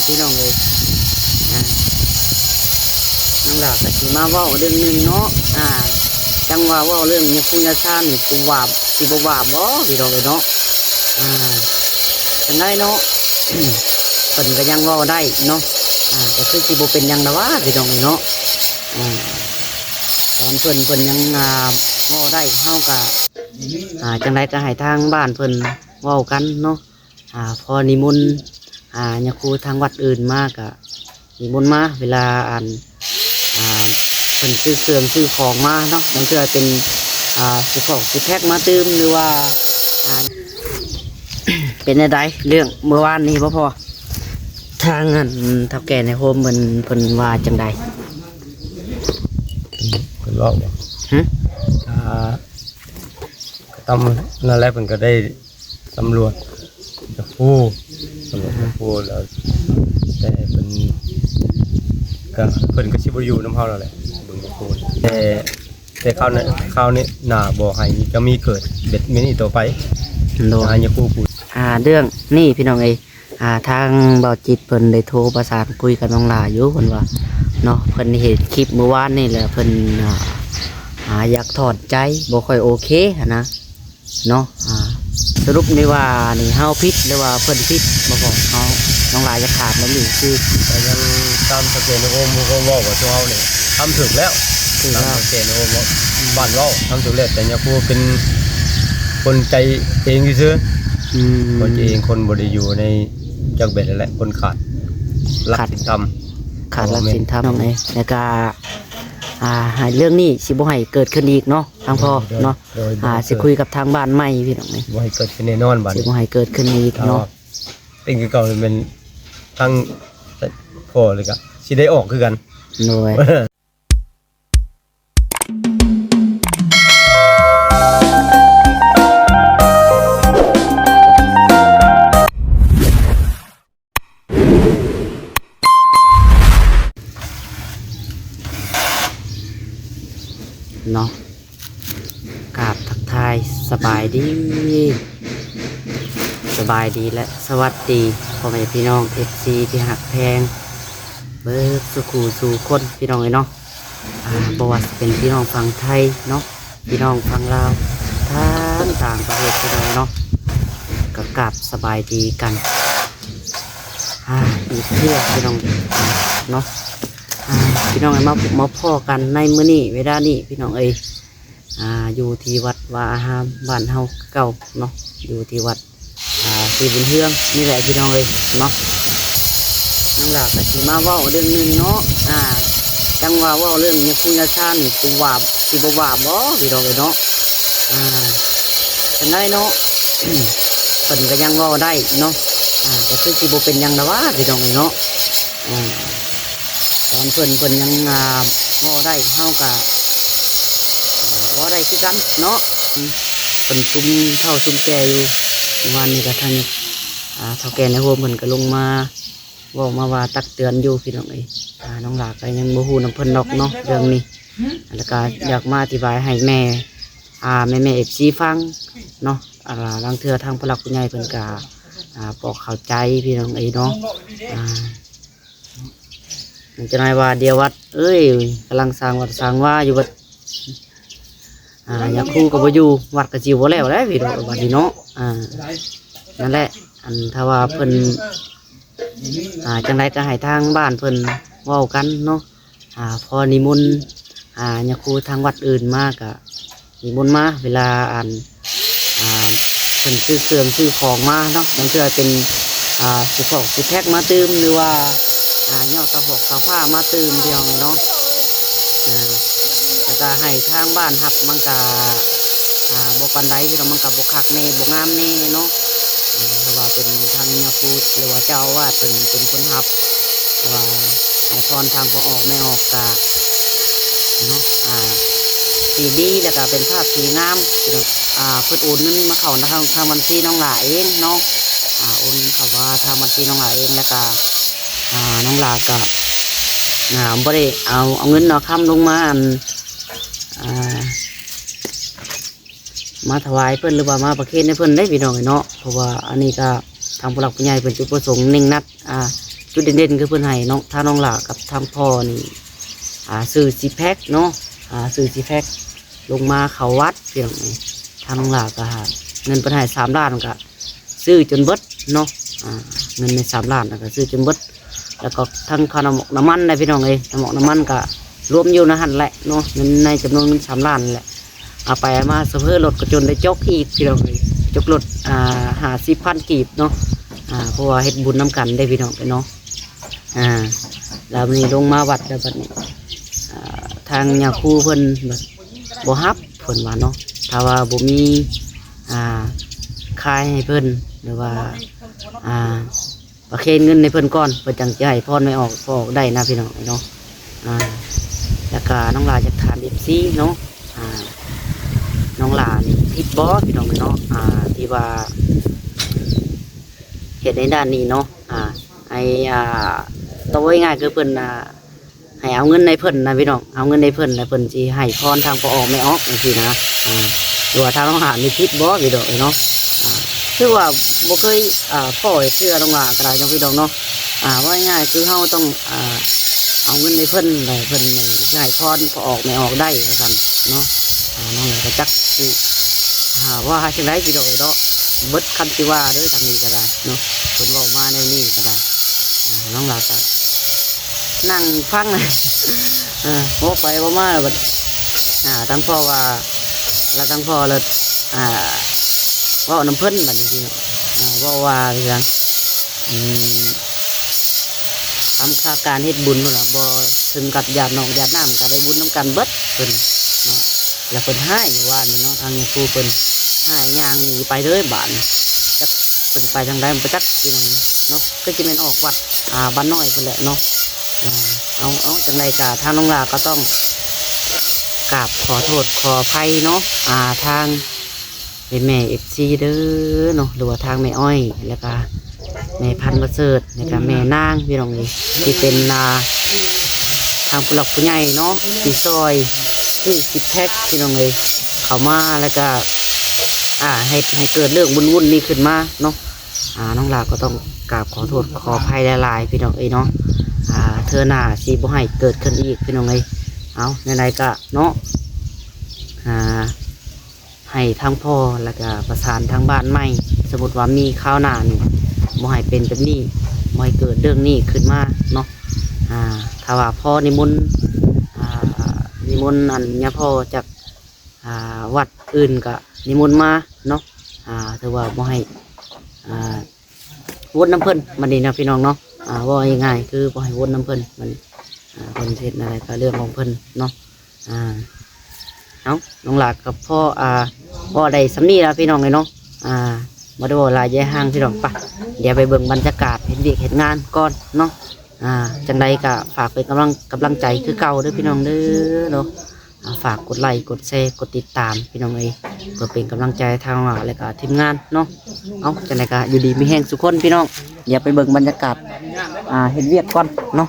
ພີ່ນ້ອງເອີຍ. ອ່າ ນ້ອງຫຼ້າກໍຊິມາເວົ້າເລື່ອງໜຶ່ງເນາະ. ອ່າ ຈັ່ງວ່າເວົ້າເລື່ອງຍາຄູຍາຊານີ້ ຊິຫວາບ ຊິບໍ່ຫວາບບໍ່ ພີ່ນ້ອງເອີຍເນາະ. ອ່າ ຈັ່ງໃດເນາະ ເພິ່ນກໍຍັງເວົ້າໄດ້ເນາະ. ອ່າ ກໍຄືຊິບໍ່ເປັນຫຍັງດອກຫວາ ພີ່ນ້ອງເອີຍເນາະ. ອ່າ ຕອນເພິ່ນ ເພິ່ນຍັງ ອ່າ ເວົ້າໄດ້ ເຮົາກໍ ອ່າ ຈັ່ງໃດກໍໃຫ້ທາງບ້ານເພິ່ນເວົ້າກັນເນາະ. ອ່າ ຂໍນິມົນ ອ່າ ຍາຄູທາງວັດອື່ນມາກະນິມົນມາ ເວລາ ອັນ ອ່າ ເພິ່ນຊື້ເຄື່ອງຊື້ຂອງມາເນາະ, ບາງເທື່ອເປັນ ອ່າ ຊື້ຂອງຊື້ແພັກມາຕື່ມ ຫຼືວ່າ ອ່າ ເປັນແນວໃດເລື່ອງເມື່ອວານນີ້ບໍ່ພໍ ທາງ ອັນ ເຖົ້າແກ່ໃນໂຮມເພິ່ນ ເພິ່ນວ່າຈັ່ງໃດ? ເພິ່ນເວົ້າບໍ່? ຫຶ? ອ່າ ກໍຕາມນັ້ນແຫຼະ ເພິ່ນກໍໄດ້ ສຳຫຼວດຈະຄູ ສຳຫຼວດຈະຄູແລ້ວ ແຕ່ເພິ່ນກະ ເພິ່ນກໍຊິບໍ່ຢູ່ນຳເຮົາແລ້ວແຫຼະ ເບິ່ງຈະຄູ. ແຕ່ ແຕ່ຄາວໜ້າ ຄາວນີ້ໜ້າບໍ່ໃຫ້ຈະມີເກີດແບບນີ້ຕໍ່ໄປ. ໂດຍ ໃຫ້ຍາຄູຜູ້ ອ່າ ເລື່ອງນີ້ພີ່ນ້ອງເອີຍ ອ່າ ທາງບ່າວຈິດເພິ່ນໄດ້ໂທປະສານຄຸຍກັບນ້ອງຫຼ້າຢູ່ ເພິ່ນວ່າເນາະ ເພິ່ນເຫັນຄລິບມື້ວານນີ້ແຫຼະ ເພິ່ນ ອ່າ ອ່າ ຢາກຖອນໃຈ ບໍ່ຄ່ອຍໂອເຄຫັ້ນນະ. ເນາະ ອ່າ ສະຫຼຸບນີ້ວ່ານີ້ເຮົາຜິດ ຫຼືວ່າເພິ່ນຜິດບໍ່ພໍ ເຮົາ ນ້ອງຫຼ້າຢາກຖາມແນວນີ້ຄື ກໍຍັງຕາມເຖົ້າແກ່ໃນໂຮມ ໂຮມເວົ້າວ່າ ເຮົານີ້ທຳຖືກແລ້ວ ຖືກແລ້ວ ຕາມເຖົ້າແກ່ໃນໂຮມເວົ້າ ອືມ ບ້ານເວົ້າທຳຖືກແລ້ວ ແຕ່ຍາຄູເປັນຄົນໃຈເອງຊື່ໆ ອືມ ຄົນໃຈເອງ ຄົນບໍ່ໄດ້ຢູ່ໃນຈັກແບບນັ້ນແຫຼະ ຄົນຂາດຫຼັກ ຂາດ ສິນທຳ ຂາດຫຼັກສິນທຳ ນ້ອງເອີຍ ແລ້ວກະ ອ່າ ໃຫ້ເລື່ອງນີ້ຊິບໍ່ໃຫ້ເກີດຂຶ້ນອີກເນາະ ທາງພໍ່ເນາະ. ໂດຍ ອ່າ ຊິຄຸຍກັບທາງບ້ານໃໝ່ພີ່ນ້ອງເອີຍ ບໍ່ໃຫ້ເກີດຂຶ້ນແນ່ນອນບາດນີ້ ຊິບໍ່ໃຫ້ເກີດຂຶ້ນອີກເນາະ. ເປັນຄືເກົ່າ ແມ່ນທາງພໍ່ແລ້ວກະຊິໄດ້ອອກຄືກັນ. ໂດຍ ເນາະ ກາບທັກທາຍສະບາຍດີ ສະບາຍດີ ແລະ ສະຫວັດດີພໍ່ແມ່ພີ່ນ້ອງ ເອັຟຊີ ທີ່ຮັກແພງເບິດສູ່ຄູ່ສູ່ຄົນ ພີ່ນ້ອງເອີຍເນາະ. ອ່າ ບໍ່ວ່າຊິເປັນພີ່ນ້ອງຝັ່ງໄທເນາະ ພີ່ນ້ອງຝັ່ງລາວ ທັງຕ່າງປະເທດ ພີ່ນ້ອງເນາະ ກໍກາບສະບາຍດີກັນ ອ່າ ອີກເທື່ອ ພີ່ນ້ອງເນາະ. ອ່າ ພີ່ນ້ອງເອີຍ ມາພົບມາພໍ້ກັນໃນມື້ນີ້ ເວລານີ້ ພີ່ນ້ອງເອີຍ ອ່າ ຢູ່ທີ່ວັດວາອາຮາມບ້ານເຮົາເກົ່າເນາະ ຢູ່ທີ່ວັດ ອ່າ ສີບຸນເຮືອງນີ້ແຫຼະ ພີ່ນ້ອງເອີຍເນາະ. ນ້ອງຫຼ້າກໍຊິມາເວົ້າເລື່ອງໜຶ່ງເນາະ ອ່າ ຈັ່ງວ່າເວົ້າເລື່ອງຍາຄູຍາຊານີ້ ຊິຫວາບ ຊິບໍ່ຫວາບບໍ່ ພີ່ນ້ອງເອີຍເນາະ. ອ່າ ຈັ່ງໃດເນາະ ເພິ່ນກໍຍັງເວົ້າໄດ້ເນາະ ອ່າ ກໍຄືຊິບໍ່ເປັນຫຍັງດອກຫວາ ພີ່ນ້ອງເອີຍເນາະ. ອ່າ ຕອນເພິ່ນ ເພິ່ນຍັງ ອ່າ ເວົ້າໄດ້ ເຮົາກໍ ອ່າ ເວົ້າໄດ້ຄືກັນເນາະ ອືມ ເພິ່ນຊຸມເຖົ້າຊຸມແກ່ຢູ່. ເມື່ອວານນີ້ກໍທາງ ອ່າ ເຖົ້າແກ່ໃນໂຮມເພິ່ນກໍລົງມາເວົ້າມາວ່າຕັກເຕືອນຢູ່ ພີ່ນ້ອງເອີຍ. ອ່າ ນ້ອງຫຼ້າກໍຍັງບໍ່ຮູ້ນຳເພິ່ນດອກເນາະເລື່ອງນີ້ ແລ້ວກໍຢາກມາອະທິບາຍໃຫ້ແມ່ ອ່າ ແມ່ໆ ເອັຟຊີ ຟັງເນາະ ອ່າ ລາງເທື່ອທາງຜູ້ຫຼັກຜູ້ໃຫຍ່ເພິ່ນກໍ ອ່າ ບໍ່ເຂົ້າໃຈ ພີ່ນ້ອງເອີຍເນາະ. ອ່າ ຈັກໜ້ອຍວ່າດຽວວັດເອີຍ ກຳລັງສ້າງວັດສ້າງວາຢູ່ ບັດ ອ່າ ຍາຄູກໍບໍ່ຢູ່ ວັດກໍຊິບໍ່ແລ້ວແຫຼະ ພີ່ນ້ອງ ບັດນີ້ເນາະ. ອ່າ ນັ້ນແຫຼະ ອັນ ຖ້າວ່າເພິ່ນ ອ່າ ຈັ່ງໃດກໍໃຫ້ທາງບ້ານເພິ່ນເວົ້າກັນເນາະ. ອ່າ ຂໍນິມົນ ອ່າ ຍາຄູທາງວັດອື່ນມາກະນິມົນມາ ເວລາ ອັນ ອ່າ ເພິ່ນຊື້ເຄື່ອງຊື້ຂອງມາເນາະ, ບາງເທື່ອເປັນ ອ່າ ຊື້ຂອງຊື້ແພັກມາຕື່ມ ຫຼືວ່າ ອ່າ ຍໍ້ສະພອກສະພາມາຕື່ມ ພີ່ນ້ອງເອີຍເນາະ. ອ່າ ແລ້ວກະໃຫ້ທາງບ້ານຮັບ ມັນກະ ອ່າ ບໍ່ປານໃດ ພີ່ນ້ອງ, ມັນກະບໍ່ຄັກແນ່ ບໍ່ງາມແນ່ເນາະ. ອ່າ ເພາະວ່າເປັນທາງຍາຄູ ຫຼືວ່າເຈົ້າອາວາດເພິ່ນເປັນຄົນຮັບ ແຕ່ວ່າໃຫ້ພອນທາງພໍ່ອອກແມ່ອອກກະເນາະ ອ່າ ທີ່ດີ ແລ້ວກະເປັນພາບທີ່ງາມ ພີ່ນ້ອງ. ອ່າ ເພິ່ນໂອນເງິນມາເຂົ້າທາງ ທາງບັນຊີນ້ອງຫຼ້າເອງເນາະ, ອ່າ ໂອນເຂົ້າມາທາງບັນຊີນ້ອງຫຼ້າເອງ ແລ້ວກະ ອ່າ ນ້ອງຫຼ້າກະ ອ່າ ບໍ່ໄດ້ເອົາ ເອົາເງິນເອົາຄຳລົງມາ ອັນ ອ່າ ມາຖວາຍເພິ່ນ ຫຼືວ່າມາປະເຄນໃຫ້ເພິ່ນເດ້ ພີ່ນ້ອງເອີຍເນາະ. ເພາະວ່າອັນນີ້ກະທາງຜູ້ຫຼັກຜູ້ໃຫຍ່ເພິ່ນຈຸດປະສົງເຄັ່ງນັດ ອ່າ ຈຸດເດັ່ນໆ ຄືເພິ່ນໃຫ້ນ້ອງ ທາງນ້ອງຫຼ້າກັບທາງພໍ່ນີ້ ອ່າ ຊື້ຊີແພັກເນາະ ອ່າ ຊື້ຊີແພັກລົງມາເຂົ້າວັດ ພີ່ນ້ອງເອີຍ. ທາງນ້ອງຫຼ້າກໍເງິນເພິ່ນໃຫ້ສາມລ້ານ ກໍຊື້ຈົນເບິດເນາະ ອ່າ ເງິນໃນສາມລ້ານ ແລ້ວກໍຊື້ຈົນເບິດ ແລ້ວກໍທັງຄ່ານ້ຳມັນໄດ້ ພີ່ນ້ອງເອີຍ ນ້ຳມັນກໍລວມຢູ່ໃນຫັ້ນແຫຼະເນາະ ເງິນໃນຈຳນວນເງິນສາມລ້ານນັ້ນແຫຼະ. ເອົາໄປເອົາມາ ໂຊເຟີລົດກໍຈົນໄດ້ຈົກອີກ ພີ່ນ້ອງເອີຍ ຈົກລົດ ອ່າ ຫ້າສິບພັນກີບເນາະ ອ່າ ເພາະວ່າເຮັດບຸນນຳກັນເດ້ ພີ່ນ້ອງເອີຍເນາະ. ອ່າ ແລ້ວນີ້ລົງມາວັດແລ້ວບັດນີ້ ອ່າ ທາງຍາຄູເພິ່ນບັດບໍ່ຮັບ ເພິ່ນວ່າເນາະ ຖ້າວ່າບໍ່ມີ ອ່າ ຂາຍໃຫ້ເພິ່ນ ຫຼືວ່າ ອ່າ ປະເຄນເງິນໃຫ້ເພິ່ນກ່ອນ ເພິ່ນຈັ່ງຊິໃຫ້ພອນແມ່ອອກ ພໍອອກໄດ້ນະ ພີ່ນ້ອງເອີຍເນາະ. ອ່າ ແລ້ວກະນ້ອງຫຼ້າຢາກຖາມເອັຟຊີເນາະ ອ່າ ນ້ອງຫຼ້ານີ້ຜິດບໍ່ ພີ່ນ້ອງເອີຍເນາະ ອ່າ ທີ່ວ່າເຮັດໃນດ້ານນີ້ເນາະ ອ່າ ໃຫ້ ອ່າ ເວົ້າງ່າຍໆ ຄືເພິ່ນ ອ່າ ໃຫ້ເອົາເງິນໃຫ້ເພິ່ນນະ ພີ່ນ້ອງ ເອົາເງິນໃຫ້ເພິ່ນ ແລ້ວເພິ່ນຊິໃຫ້ພອນທາງພໍ່ອອກແມ່ອອກ ຈັ່ງຊີ້ນະ. ອ່າ ຫຼືວ່າທາງນ້ອງຫຼ້ານີ້ຜິດບໍ່ ພີ່ນ້ອງເອີຍເນາະ ອ່າ ຄືວ່າບໍ່ເຄີຍ ອ່າ ພໍ້ເທື່ອ ນ້ອງຫຼ້າກໍໄດ້ເນາະ ພີ່ນ້ອງເນາະ. ອ່າ ເວົ້າງ່າຍໆ ຄືເຮົາຕ້ອງ ອ່າ ເອົາເງິນໃຫ້ເພິ່ນ ແລ້ວເພິ່ນຊິໃຫ້ພອນພໍ່ອອກແມ່ອອກໄດ້ ວ່າຊັ້ນເນາະ. ອ່າ ນ້ອງກໍຈັກຊິ ອ່າ ວ່າຈັ່ງໃດ ພີ່ນ້ອງເອີຍເນາະ ເບິດຄຳຊິວ່າເດີ ທາງນີ້ກໍໄດ້ເນາະ ເພິ່ນເວົ້າມາແນວນີ້ກໍໄດ້. ອ່າ ນ້ອງຫຼ້າກໍນັ່ງຟັງ ເອີ ເວົ້າໄປເວົ້າມາແລ້ວບັດ ອ່າ ທາງພໍ່ວ່າ ແລ້ວທາງພໍ່ລະ ອ່າ ເວົ້ານຳເພິ່ນບັດນີ້ ພີ່ນ້ອງ ອ່າ ເວົ້າວ່າຈັ່ງ ອືມ ທຳຄ່າການເຮັດບຸນພຸ້ນລະ ບໍ່ເຖິງກັບຢາດໜອງຢາດນ້ຳ ກໍໄດ້ບຸນນຳກັນເບິດເພິ່ນເນາະ. ແລ້ວເພິ່ນຮ້າຍມື້ວານນີ້ເນາະ ທາງຍາຄູເພິ່ນຮ້າຍ ຍ່າງໜີໄປເລີຍບາດນີ້ ຈັກເພິ່ນໄປທາງໃດບໍ່ຈັກ ພີ່ນ້ອງເນາະ. ຄືຊິແມ່ນອອກວັດ ອ່າ ບ້ານນ້ອຍພຸ້ນແຫຼະເນາະ. ອ່າ ເອົາ ເອົາ ຈັ່ງໃດກໍທາງນ້ອງຫຼ້າກໍຕ້ອງກາບຂໍໂທດຂໍອະໄພເນາະ ອ່າ ທາງ ແມ່ໆ ເອັຟຊີເດີເນາະ ຫຼືວ່າທາງແມ່ອ້ອຍ ແລ້ວກະແມ່ພັນປະເສີດ ແລ້ວກະແມ່ນາງ ພີ່ນ້ອງເອີຍ ທີ່ເປັນ ອ່າ ທາງຜູ້ຫຼັກຜູ້ໃຫຍ່ເນາະ ທີ່ຊ່ອຍຊື້ຊິກແພັກ ພີ່ນ້ອງເອີຍ ເຂົ້າມາ ແລ້ວກະ ອ່າ ເຮັດໃຫ້ເກີດເລື່ອງວຸ້ນໆນີ້ຂຶ້ນມາເນາະ. ອ່າ ນ້ອງຫຼ້າກໍຕ້ອງກາບຂໍໂທດຂໍອະໄພຫຼາຍໆ ພີ່ນ້ອງເອີຍເນາະ. ອ່າ ເທື່ອໜ້າຊິບໍ່ໃຫ້ເກີດຂຶ້ນອີກ ພີ່ນ້ອງເອີຍ. ເອົາ ແນວໃດກະເນາະ ອ່າ ໃຫ້ທາງພໍ່ ແລ້ວກະປະສານທາງບ້ານໃໝ່ ສົມມຸດວ່າມີຄາວໜ້ານີ້ ບໍ່ໃຫ້ເປັນແບບນີ້ ບໍ່ໃຫ້ເກີດເລື່ອງນີ້ຂຶ້ນມາເນາະ. ອ່າ ຖ້າວ່າພໍ່ນິມົນ ອ່າ ນິມົນອັນຍາພໍ່ຈາກ ອ່າ ວັດອື່ນກະນິມົນມາເນາະ. ອ່າ ຖືວ່າບໍ່ໃຫ້ ອ່າ ວົນນຳເພິ່ນບັດນີ້ເນາະ ພີ່ນ້ອງເນາະ. ອ່າ ເວົ້າງ່າຍໆ ຄືບໍ່ໃຫ້ວົນນຳເພິ່ນບັດນີ້. ອ່າ ເພິ່ນເຮັດແນວໃດກໍເລື່ອງຂອງເພິ່ນເນາະ. ອ່າ ເອົາ ນ້ອງຫຼ້າກັບພໍ່ ອ່າ ເວົ້າໄດ້ສ່ຳນີ້ລະ ພີ່ນ້ອງເອີຍເນາະ. ອ່າ ບໍ່ໄດ້ເວົ້າຫຼາຍຢາຍຫ່າງ ພີ່ນ້ອງ. ປະ ດຽວໄປເບິ່ງບັນຍາກາດເຮັດວຽກເຮັດງານກ່ອນເນາະ. ອ່າ ຈັ່ງໃດກໍຝາກເປັນກຳລັງ ກຳລັງໃຈຄືເກົ່າເດີ ພີ່ນ້ອງເດີເນາະ. ອ່າ ຝາກກົດໄລ ກົດແຊ ກົດຕິດຕາມ ພີ່ນ້ອງເອີຍ ເພື່ອເປັນກຳລັງໃຈທາງເຮົາ ແລ້ວກໍທີມງານເນາະ. ເອົາ ຈັ່ງໃດກໍຢູ່ດີມີແຮງສູ່ຄົນ ພີ່ນ້ອງ. ດຽວໄປເບິ່ງບັນຍາກາດ ອ່າ ເຮັດວຽກກ່ອນເນາະ.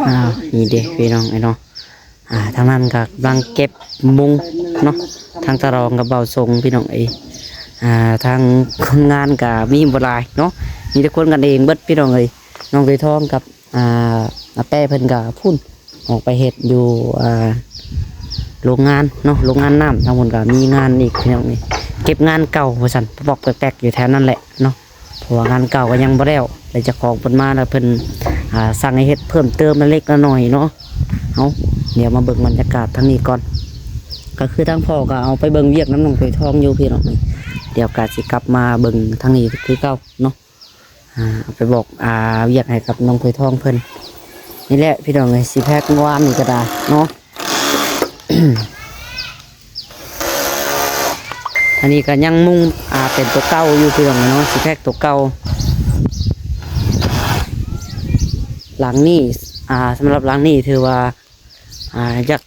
ອ່າ ນີ້ເດ້ ພີ່ນ້ອງເອີຍເນາະ. ອ່າ ທາງນັ້ນກໍກຳລັງເກັບມຸງເນາະ ທາງຕາລອງກັບບ່າວຊົງ ພີ່ນ້ອງເອີຍ. ອ່າ ທາງຄົນງານກໍມີບໍ່ຫຼາຍເນາະ ມີແຕ່ຄົນກັນເອງເບິດ ພີ່ນ້ອງເອີຍ. ນ້ອງໂດຍທອງກັບ ອ່າ ອາແປເພິ່ນກໍພຸ້ນ ອອກໄປເຮັດຢູ່ ອ່າ ໂລງງານເນາະ ໂລງງານນ້ຳ. ທາງພຸ້ນກໍມີງານອີກ ພີ່ນ້ອງເອີຍ ເກັບງານເກົ່າວ່າຊັ້ນ ປອກໆແປກໆຢູ່ແຖວນັ້ນແຫຼະເນາະ. ເພາະວ່າງານເກົ່າກໍຍັງບໍ່ແລ້ວ ແລະເຈົ້າຂອງເພິ່ນມາແລ້ວເພິ່ນ ອ່າ ສັ່ງໃຫ້ເຮັດເພີ່ມເຕີມເລັກໆນ້ອຍໆເນາະ. ເອົາ ດຽວມາເບິ່ງບັນຍາກາດທາງນີ້ກ່ອນ. ກໍຄືທາງພໍ່ກໍເອົາໄປເບິ່ງວຽກນຳນ້ອງໂດຍທອງຢູ່ ພີ່ນ້ອງ. ດຽວກໍຊິກັບມາເບິ່ງທາງນີ້ຄືເກົ່າເນາະ. ອ່າ ເອົາໄປບອກ ອ່າ ວຽກໃຫ້ກັບນ້ອງໂດຍທອງເພິ່ນ. ນີ້ແຫຼະ ພີ່ນ້ອງເອີຍ ຊິແພັກວານນີ້ກໍໄດ້ເນາະ. ອັນນີ້ກໍຍັງມຸງ ອ່າ ເປັນຕົວເກົ່າຢູ່ ພີ່ນ້ອງເນາະ ຊິແພັກຕົວເກົ່າ. ຫຼັງນີ້ ອ່າ ສຳລັບຫຼັງນີ້ຖືວ່າ ອ່າ ຢາກ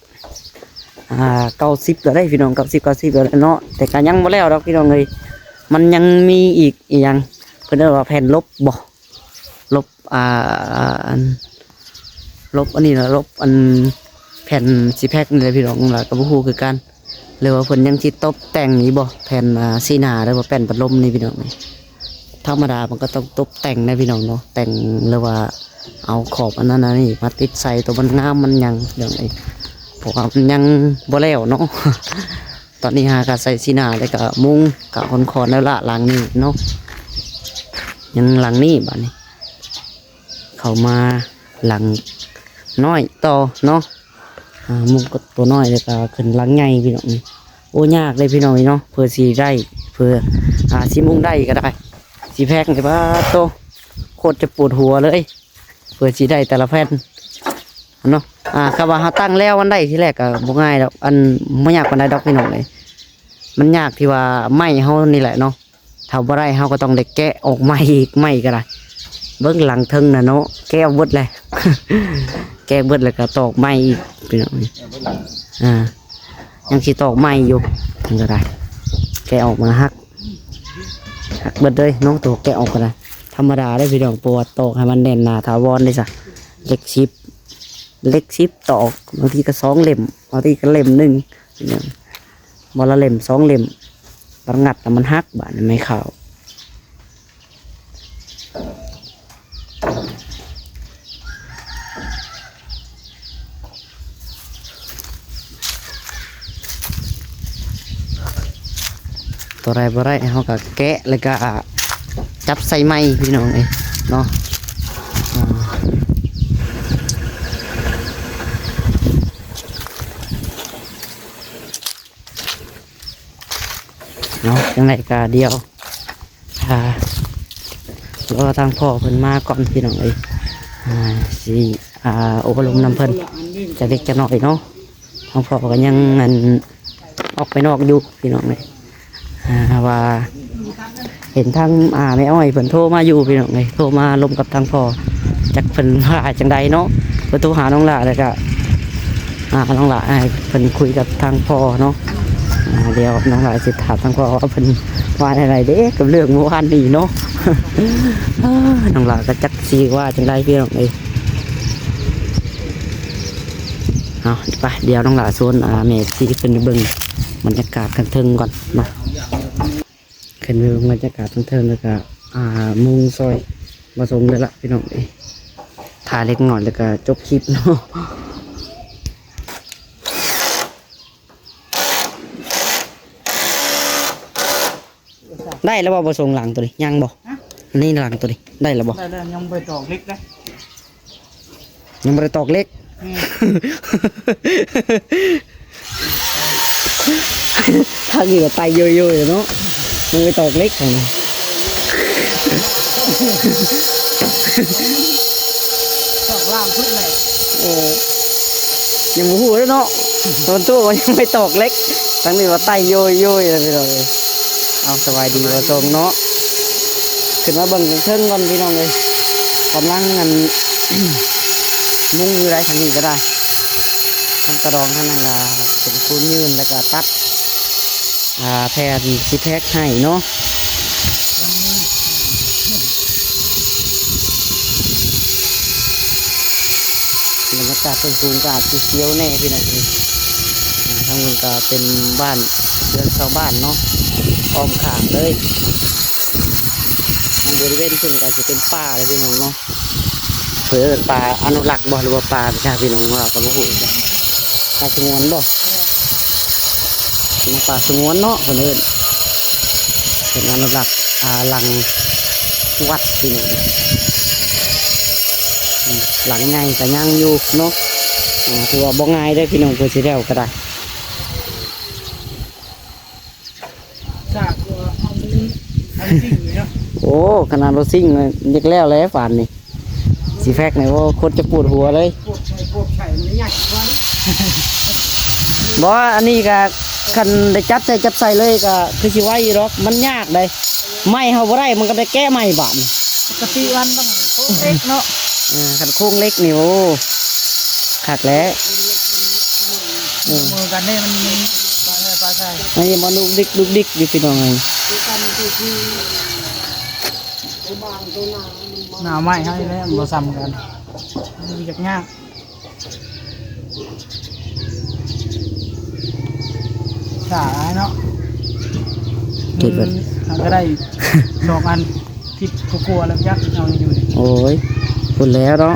ອ່າ ເກົ້າສິບແລ້ວເດ້ ພີ່ນ້ອງ ເກົ້າສິບ ເກົ້າສິບແລ້ວເນາະ. ແຕ່ກໍຍັງບໍ່ແລ້ວດອກ ພີ່ນ້ອງເອີຍ ມັນຍັງມີອີກ ອີຫຍັງ ເພິ່ນເອີ້ນວ່າແຜ່ນລົບບໍ ລົບ ອ່າ ອັນ ລົບອັນນີ້ລະ ລົບອັນແຜ່ນຊີແພັກນີ້ແຫຼະ ພີ່ນ້ອງ. ລະກໍບໍ່ຮູ້ຄືກັນ ຫຼືວ່າເພິ່ນຍັງຊິຕົບແຕ່ງອີກບໍ ແຜ່ນ ອ່າ ຊີ້ໜ້າ ຫຼືວ່າແປ້ນພັດລົມນີ້ ພີ່ນ້ອງ. ທຳມະດາມັນກໍຕ້ອງຕົບແຕ່ງແດ່ພີ່ນ້ອງເນາະ, ແຕ່ງ ຫຼືວ່າເອົາຂອບອັນນັ້ນອັນນີ້ມາຕິດໃສ່ ໂຕມັນງາມມັນຫຍັງພີ່ນ້ອງເອີຍ, ເພາະວ່າມັນຍັງບໍ່ແລ້ວເນາະ. ຕອນນີ້ຫາກະໃສ່ສີໜ້າ ແລ້ວກະມຸງກະຄ່ອນໆແລ້ວລະ ຫຼັງນີ້ເນາະ, ຍັງຫຼັງນີ້ບາດນີ້. ເຂົ້າມາຫຼັງນ້ອຍຕໍ່ເນາະ, ອ່າ ມຸງກໍຕົວນ້ອຍ ແລ້ວກໍຂຶ້ນຫຼັງໃຫຍ່ພີ່ນ້ອງ. ໂອ້ ຍາກເດ້ພີ່ນ້ອງເອີຍເນາະ, ເພື່ອຊິໄດ້ ເພື່ອ ອ່າ ຊິມຸງໄດ້ກໍໄດ້ ຊິແພກນີ້ ປາດໂຕ ໂຄດຈະປວດຫົວເລີຍ ເພື່ອຊິໄດ້ແຕ່ລະແຜ່ນເນາະ. ອ່າ ຄຳວ່າເຮົາຕັ້ງແລ້ວມັນໄດ້ທີແລກກໍບໍ່ງ່າຍດອກ, ອັນ ບໍ່ຍາກປານໃດດອກພີ່ນ້ອງເອີຍ, ມັນຍາກທີ່ວ່າໄມ້ເຮົານີ້ແຫຼະເນາະ. ຖ້າບໍ່ໄດ້ເຮົາກໍຕ້ອງໄດ້ແກະອອກໃໝ່ອີກ, ໄມ້ກໍໄດ້. ເບິ່ງຫຼັງເທິງນະເນາະ, ແກະອອກເບິດແຫຼະ ແກະເບິດແລ້ວກໍຕອກໃໝ່ອີກພີ່ນ້ອງ. ອ່າ ຍັງຊິຕອກໃໝ່ຢູ່, ມັນກໍໄດ້ ແກະອອກມາຫັກ ຫັກເບິດເລີຍເນາະ, ໂຕແກະອອກກໍໄດ້. ທຳມະດາເດ້ພີ່ນ້ອງ, ບໍ່ວ່າຕອກໃຫ້ມັນແໜ້ນໜາຖາວອນເດ້ຊະ. ເຫຼັກສິບ ເຫຼັກສິບຕອກ, ບາງທີກໍສອງເຫຼັ້ມ, ບາງທີກໍເຫຼັ້ມໜຶ່ງ. ບໍ່ລະເຫຼັ້ມສອງເຫຼັ້ມ, ບາດງັດແລ້ວມັນຫັກ, ບາດນີ້ໄມ້ຂາວ. ຕົວໃດບໍ່ໄດ້ເຮົາກໍແກະ ແລ້ວກໍຈັບໃສ່ໃໝ່ພີ່ນ້ອງເອີຍເນາະ. ອ່າ ເນາະ ຈັ່ງໃດກໍດຽວ ອ່າ ລໍທາງພໍ່ເພິ່ນມາກ່ອນພີ່ນ້ອງເອີຍ. ອ່າ ຊິ ອ່າ ໂອ້ລົມນຳເພິ່ນຈັກເລັກຈັກນ້ອຍເນາະ. ທາງພໍ່ກໍຍັງ ອັນ ອອກໄປນອກຢູ່ພີ່ນ້ອງເອີຍ. ອ່າ ວ່າເຫັນທາງ ອ່າ ແມ່ອ້ອຍເພິ່ນໂທມາຢູ່ພີ່ນ້ອງເອີຍ, ໂທມາລົມກັບທາງພໍ່ ຈັກເພິ່ນວ່າຈັ່ງໃດເນາະ. ເພິ່ນໂທຫານ້ອງຫຼ້າ ແລ້ວກະ ອ່າ ນ້ອງຫຼ້າໃຫ້ເພິ່ນຄຸຍກັບທາງພໍ່ເນາະ. ອ່າ ດຽວນ້ອງຫຼ້າຊິຖາມທາງພໍ່ວ່າເພິ່ນວ່າແນວໃດເດ້ ກັບເລື່ອງມື້ວານນີ້ເນາະ. ນ້ອງຫຼ້າກໍຈັກຊິວ່າຈັ່ງໃດພີ່ນ້ອງເອີຍ. ເອົາ ໄປ ດຽວນ້ອງຫຼ້າຊວນ ອ່າ ແມ່ຊີຂຶ້ນໄປເບິ່ງບັນຍາກາດຂ້າງເທິງກ່ອນເນາະ. ຂຶ້ນໄປເບິ່ງບັນຍາກາດເທິງໆ ແລ້ວກະ ອ່າ ມຸງຊ່ອຍບ່າວສົງເລີຍລະພີ່ນ້ອງເອີຍ. ຖ່າຍເລັກນ້ອຍແລ້ວກະຈົບຄລິບເນາະ. ໄດ້ແລ້ວບໍ່ ບ່າວສົງ ຫຼັງໂຕນີ້ ຍັງບໍ່? ຮະ? ນີ້ຫຼັງໂຕນີ້ໄດ້ແລ້ວບໍ່? ໄດ້ແລ້ວ, ຍັງບໍ່ໄດ້ຕອກເຫຼັກເດ້. ຍັງບໍ່ໄດ້ຕອກເຫຼັກ. ແມ່ນ. ທາງນີ້ກໍໄຕ່ໂຍໂຍຢູ່ເນາະ, ຍັງໄປຕອກເຫຼັກຫັ້ນນະ. ຕອກລ່າງພຸ້ນແຫຼະ. ເອີ ຍັງບໍ່ຮູ້ເດ້ເນາະ, ຕອນໂຕກໍຍັງໄປຕອກເຫຼັກ, ທາງນີ້ວ່າໄຕ່ໂຍໂຍຢູ່ແລ້ວພີ່ນ້ອງເອີຍ. ເອົາ ສະບາຍດີບ່າວສົງເນາະ. ຂຶ້ນມາເບິ່ງເທິງກ່ອນພີ່ນ້ອງເອີຍ, ກຳລັງ ອັນ ມຸງຢູ່ໃດ໋ ທາງນີ້ກໍໄດ້. ທາງກະດອງທາງນັ້ນກໍເປັນຄູນຍື່ນ ແລ້ວກໍຕັດ ອ່າ ແຜ່ນຊີແພັກໃຫ້ເນາະ. ບັນຍາກາດເທິງສູງກໍອາດຊິສຽວແດ່ພີ່ນ້ອງເອີຍ. ອ່າ ທາງນັ້ນກໍເປັນບ້ານ ເຮືອນຊາວບ້ານເນາະ ອ້ອມຂ້າງເລີຍ. ທາງບໍລິເວນເທິງກໍຊິເປັນປ່າເລີຍພີ່ນ້ອງເນາະ. ເພິ່ນເອີ້ນປ່າອະນຸລັກບໍ່ ຫຼືວ່າປ່າປະຊາ ພີ່ນ້ອງວ່າກໍບໍ່ຮູ້. ປ່າສະຫງວນບໍ່? ເປັນປ່າສະຫງວນເນາະ ເພິ່ນເອີ້ນ. ເປັນອະນຸລັກ ອ່າ ຫຼັງວັດພີ່ນ້ອງ. ອືມ ຫຼັງໃຫຍ່ກໍຍັງຢູ່ເນາະ. ອ່າ ຖືວ່າບໍ່ງ່າຍເດ້ພີ່ນ້ອງ ເພື່ອຊິແລ້ວກໍໄດ້. ສາກວ່າເຮົາມີອັນຊິງຢູ່ເນາະ. ໂອ້ ຂະໜາດລົດຊິງຍັງແລ້ວແຫຼະປານນີ້. ຊີແພັກນີ້ ໂອ້ ຄົນຈະປວດຫົວເລີຍ. ປວດໃສ່ ປວດໃສ່ ມັນຍາກກວ່າ. ບໍ່ ອັນນີ້ກະ ຄັນໄດ້ຈັບໃສ່ ຈັບໃສ່ເລີຍກະຄືຊິໄວຢູ່ດອກ, ມັນຍາກເດ້. ໄມ້ເຮົາບໍ່ໄດ້ ມັນກໍໄດ້ແກະໃໝ່ບາດນີ້. ປົກກະຕິມັນຕ້ອງໂຄງເຫຼັກເນາະ. ເອີ ຄັນໂຄງເຫຼັກນີ້ ໂອ້ ຄັກແຫຼະ. ເອີ ມືກັນເດ້ ມັນມີປາແທ້ປາໃສ່. ອັນນີ້ມັນດຸກດິກ ດຸກດິກຢູ່ ພີ່ນ້ອງເອີຍ. ໜາວໄມ້ເຮົານີ້ແຫຼະ ມັນບໍ່ຊ່ຳກັນ, ມັນຢາກຍາກ. ສາຍເນາະ ເກັບໄວ້ ມັນຫາກໍໄດ້ສອງອັນ. ສິບກວ່າໆແລ້ວຈັກເຮົາຢູ່ນີ້. ໂອ້ຍ ພຸ້ນແລ້ວເນາະ.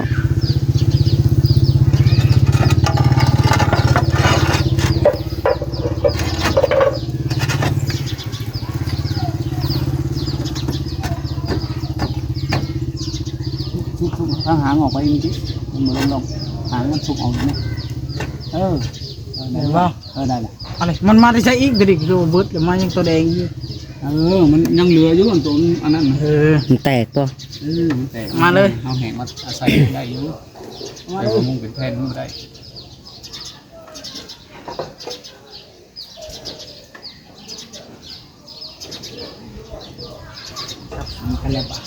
ຊຸກໆ ທາງຫາງອອກໄປອີກຕິ ມັນບໍ່ລົງດອກ ຫາງມັນຊຸກອອກຢູ່ນີ້. ເອີ ເອີ ໄດ້ ເຫັນບໍ່? ເອີ ໄດ້ລະ. ອັນນີ້ມັນມາແຕ່ໃສອີກ? ໂຕນີ້ໂຕເບິດແລ້ວ ມາຍັງໂຕແດງຢູ່. ເອີ ມັນຍັງເຫຼືອຢູ່ ອັນໂຕອັນນັ້ນນະ. ເອີ ມັນແຕກບໍ່? ເອີ ມັນແຕກ. ມາເລີຍ ເຮົາແຫກມາອາໄສໄດ້ຢູ່. ມາເລີຍ ແຕ່ວ່າມຸງເປັນແຜ່ນມັນບໍ່ໄດ້. ສັບສັນກັນແລ້ວບາດ.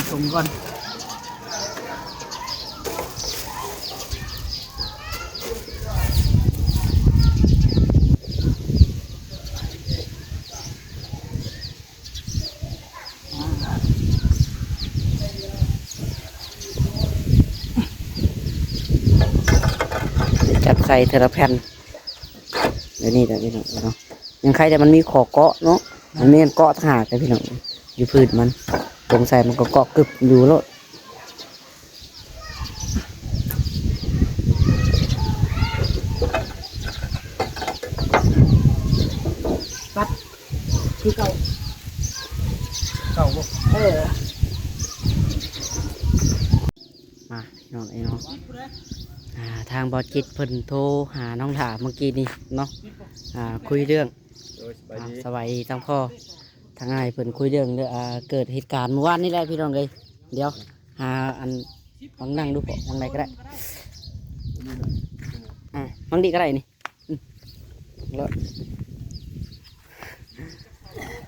ຊົມກ່ອນ. ຈັດໃສ່ເທື່ອລະແຜ່ນ ແບບນີ້ແຫຼະພີ່ນ້ອງເນາະ. ຍັງໄຄແຕ່ມັນມີຂໍ້ເກາະເນາະ ມັນມີອັນເກາະຕ່າງຫາກເດ້ພີ່ນ້ອງ ຢູ່ພື້ນມັນ ລົງໃສ່ມັນກໍເກາະກຶບຢູ່ໂລດ. ຕັດຄືເກົ່າ ເກົ່າບໍ່? ເອີ ມາ ພີ່ນ້ອງເອີຍເນາະ ອ່າ ທາງບໍ່ຈິດເພິ່ນໂທຫານ້ອງຫຼ້າເມື່ອກີ້ນີ້ເນາະ ອ່າ ຄຸຍເລື່ອງ ໂດຍ ສະບາຍດີ ອ່າ ສະບາຍດີທັງພໍ່ທັງອ້າຍ ເພິ່ນຄຸຍເລື່ອງ ເລື່ອງ ອ່າ ເກີດເຫດການມື້ວານນີ້ແຫຼະພີ່ນ້ອງເອີຍ. ດຽວຫາອັນ ລອງນັ່ງດູເພາະ ວາງໃດກໍໄດ້ ອ່າ ວາງນີ້ກໍໄດ້ນີ້ ອືມ ເລີດ